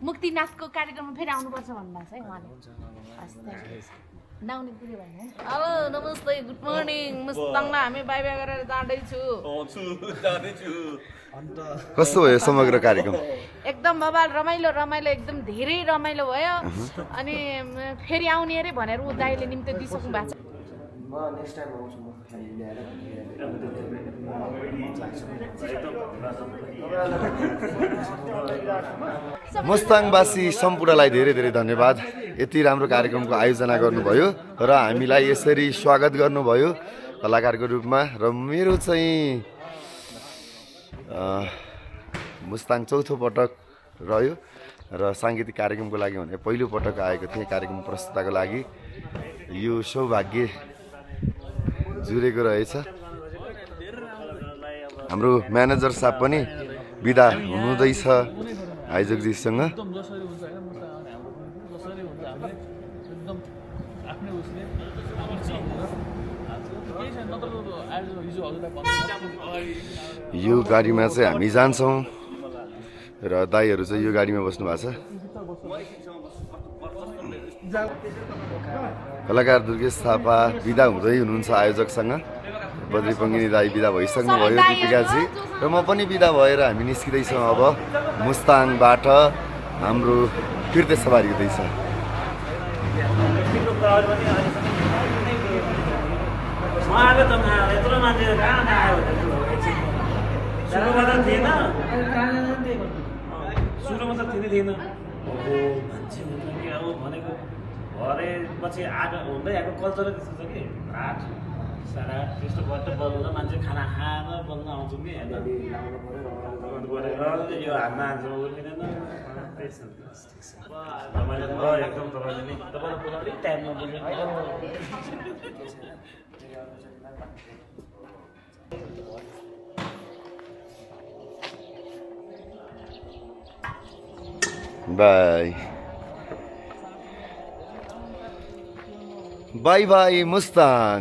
मुक्तिनाथको कार्यक्रममा फेरि आउनुपर्छ भन्नुभएको छ है उहाँले। नआउने पुग्यो भने हेलो नमस्ते गुड मर्निङ मुस्ताङमा हामी बाई बाई गरेर जाँदैछु। कस्तो भयो समग्र कार्यक्रम? एकदम बबाल रमाइलो रमाइलो एकदम धेरै रमाइलो भयो। अनि फेरि आउने अरे भनेर ऊ दाइले निम्ति दिइसक्नु भएको छ। म नेक्स्ट टाइम आउँछु म खाली ल्याएर मुस्ताङवासी सम्पूर्णलाई धेरै धेरै धन्यवाद। यति राम्रो कार्यक्रमको आयोजना गर्नुभयो र हामीलाई यसरी स्वागत गर्नुभयो कलाकारको रूपमा। र मेरो चाहिँ मुस्ताङ चौथो पटक रह्यो र साङ्गीतिक कार्यक्रमको लागि भने पहिलो पटक आएको थिएँ कार्यक्रम प्रस्तुतको लागि। यो सौभाग्य जुरेको रहेछ। हाम्रो म्यानेजर साहब पनि बिदा हुनुहुँदैछ आयोजकजीसँग। यो गाडीमा चाहिँ हामी जान्छौँ र दाइहरू चाहिँ यो गाडीमा बस्नु भएको छ। कलाकार दुर्गेश थापा बिदा हुँदै हुनुहुन्छ आयोजकसँग। बद्री पङ्गिनी दाई बिदा भइसक्नुभयो, दिपिकाजी र म पनि बिदा भएर हामी निस्किँदैछौँ अब मुस्ताङबाट। हाम्रो फिर्ते सवारी हुँदैछ। भरे पछि आएको हुँदै आएको कल्चर त्यस्तो छ कि आठ साढे आठ त्यस्तो भएर बोल्न मान्छे खाना खाएर बोल्न आउँछौँ कि यो हातमा हान्छ उर्किँदैन। एकदम तपाईँले नि तपाईँले पुरा अलिक टाइममा बुझ्नु। By by by Mustang.